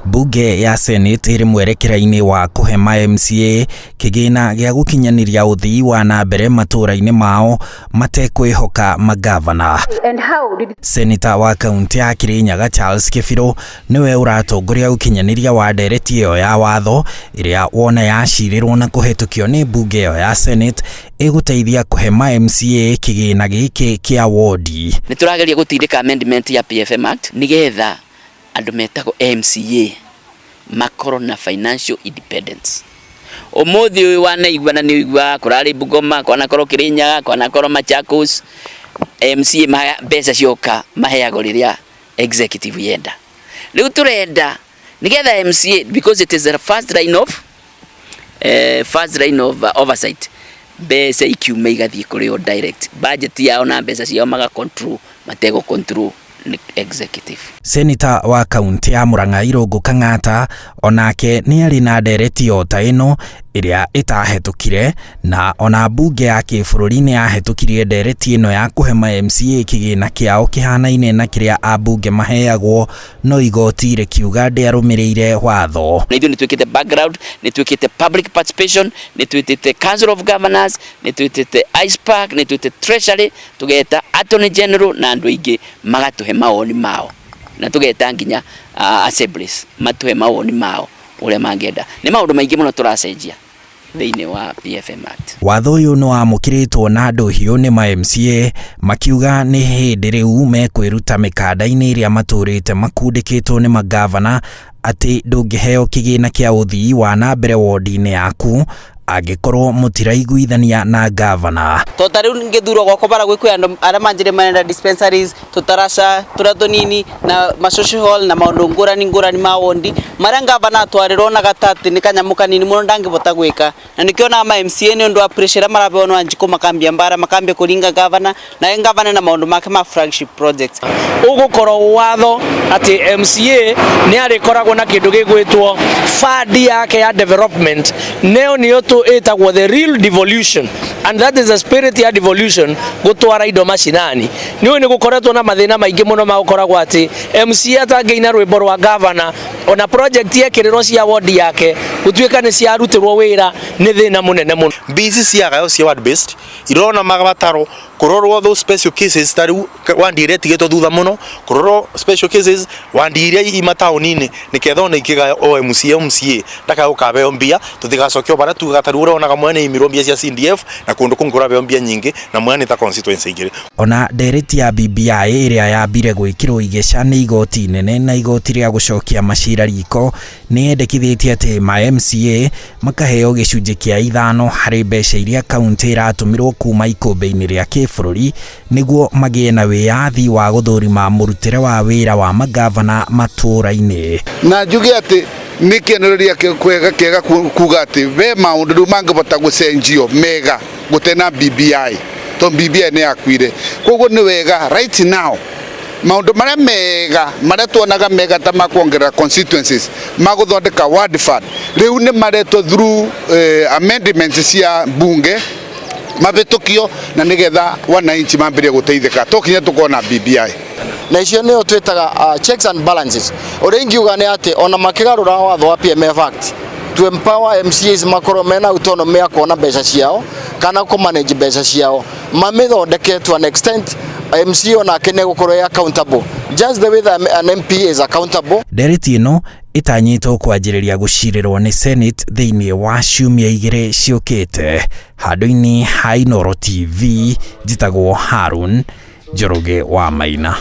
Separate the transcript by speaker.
Speaker 1: Mbunge ya Senate ĩrĩ mwerekera-inĩ wa kũhe ma MCA kĩgĩna gĩa gũkinyanĩria ũthii wa na mbere matũũra-inĩ mao matekwĩhoka magavana.
Speaker 2: And how did
Speaker 1: Seneta wa kaunti ya Kirinyaga Charles Kĩbirũ nĩwe ũratongoria ũkinyanĩria wa ndereti ĩyo ya watho ĩrĩa wona yacirĩrwo na kũhetũkio nĩ mbunge ĩyo ya Senate ĩgũteithia kũhe ma MCA kĩgĩna gĩkĩ kĩa wondi.
Speaker 3: Nĩ tũrageria gũtindĩka amendment ya PFM Act nĩgetha andũ metagwo MCA makorwo na financial independence. Ũmũthĩ ũyũ wanaigua na nĩ ũiguaga kũrarĩ Bungoma, kwanakorwo Kirinyaga, kwanakorwo Machakos, MCA mbeca cioka maheagwo rĩrĩa executive yenda. Rĩu tũrenda nĩgetha MCA, because it is the first line of oversight, mbeca ikiuma igathiĩ kũrĩ o direct budget yao na mbeca ciao maga control matego control nĩ executive.
Speaker 1: Seneta wa kaunti ya Murang'a Irũngũ Kang'ata onake nĩ arĩ na ndereti o ta ĩno ĩrĩa ĩtahetũkire, na ona mbunge ya kĩbũrũri nĩ yahetũkirie ndereti ĩno ya kũhe ma MCA kĩgĩna kĩao kĩhanaine na kĩrĩa ambunge maheagwo, no igoti rĩkiuga ndĩarũmĩrĩire watho.
Speaker 3: Na ithuĩ nĩ twĩkĩte background, nĩ twĩkĩte public participation, nĩ twĩtĩte Council of Governors, nĩ twĩtĩte ICPAK, nĩ twĩtĩte Treasury, tũgeta Attorney General na andũ aingĩ magatũhe mawoni mao, na tũgeta nginya assemblies matũhe mawoni mao ũrĩa mangĩenda. Nĩ maũndũ maingĩ mũno tũracenjia thĩinĩ wa PFM Act.
Speaker 1: Watho ũyũ nĩ wamũkĩrĩtwo na ndũhiũ nĩ ma MCA makiuga nĩ hĩndĩ rĩu mekwĩruta mĩkanda-inĩ ĩrĩa matũrĩte makundĩkĩtwo nĩ magavana atĩ ndũngĩheo kĩgĩna kĩa ũthii wa na mbere wondi-inĩ yaku angĩkorwo mũtiraiguithania na gavana.
Speaker 4: To ta rĩu ngĩthurwo gwakwa bara gwĩ andũ arĩa manjĩrĩ marenda dispensaries, tũtaraca tũrĩa tũnini na ma social hall na maũndũ ngũrani ngũrani ma wondi marĩa ngavana atwarĩrwo na gatati nĩ kanyamũ kanini mũno ndangĩbota gwĩka, na nĩkĩo na ma MCA nĩ ũndũ wa pressure ĩrĩa marabewa nĩ Wanjikũ makambia mbara, makambia kũringa gavana na gavana na maũndũ make ma flagship projects.
Speaker 5: Ũgũkorwo watho atĩ MCA nĩ arĩkoragwo na kĩndũ gĩgwĩtwo fund yake ya development, neo nĩyo ĩtagwo the real devolution, and that is the spirit ya devolution, gũtwara indo macinani. Nĩ ũĩ nĩ gũkoretwo na mathĩna maingĩ mũno ma gũkoragwo atĩ MCA atangĩina rwĩmbo rwa gavana ona project yekĩrĩrwo cia ward yake gũtuĩka nĩ ciarutĩrwo wĩra nĩ thĩna mũnene mũno.
Speaker 6: Mbia ici ciagayo cia ward based irona mabataro kũrorwo those special cases, ta rĩu wandi iria ĩtigĩtwo thutha mũno, kũrorwo special cases wandi iria i mataũni-inĩ, nĩketha ona ikĩgayo o MCA MCA ndakae gũkabeo mbia, tũtigacokio barĩa tugaga ta rĩu ũronaga mwene imirwo mbia cia CDF na kũndũ kũngĩ kũrabeo mbia nyingĩ na mwene ta constituency igĩrĩ.
Speaker 1: Ona ndereti ya BBI ĩrĩa yambire gwĩkĩrwo igeca nĩ igoti inene na igoti rĩa gũcokia macira riko nĩ yendekithĩtie atĩ ma MCA makaheo gĩcunjĩ kĩa 5 harĩ mbeca iria kaunti ĩratũmĩrwo kuma ikũmbĩ-inĩ rĩa kĩbũrũri nĩguo magĩe na wĩyathi wa gũthũrima mũrutĩre wa wĩra wa magavana matũũra-inĩ.
Speaker 7: Na njuge atĩ nĩ kĩonereria kĩega kuga atĩ ve maũndũ rĩu mangĩbota gũcenjio mega gũtena BBI, tondũ BBI nĩ yakuire. Koguo nĩ wega right now maũndũ marĩa mega marĩa tuonaga mega ta ma kuongerera constituencies, ma gũthondeka ward fund, rĩu nĩ maretwo through amendments cia bunge mabĩtũkio na nĩgetha wananchi mambĩrĩrie gũteithĩka tũkinye tũkona BBI.
Speaker 8: Na icio nĩyo twĩtaga checks and balances. Ũrĩa ingiuga nĩ atĩ ona makĩgarũra watho wa PMF Act to empower MCAs makorwo mena autonomy ya kuona mbeca ciao kana kũ manage mbeca ciao, mamĩthondeke to an extent MCA onake nĩ egũkorwo e accountable just the way that an MP is accountable.
Speaker 1: Ndereti ĩno ĩtanyĩtwo kwanjĩrĩria gũcirĩrwo nĩ Senate thĩinĩ wa ciumia 2 ciũkĩte. Handũ-inĩ ha Inooro TV, njĩtagwo Harun Njoroge wa Maina.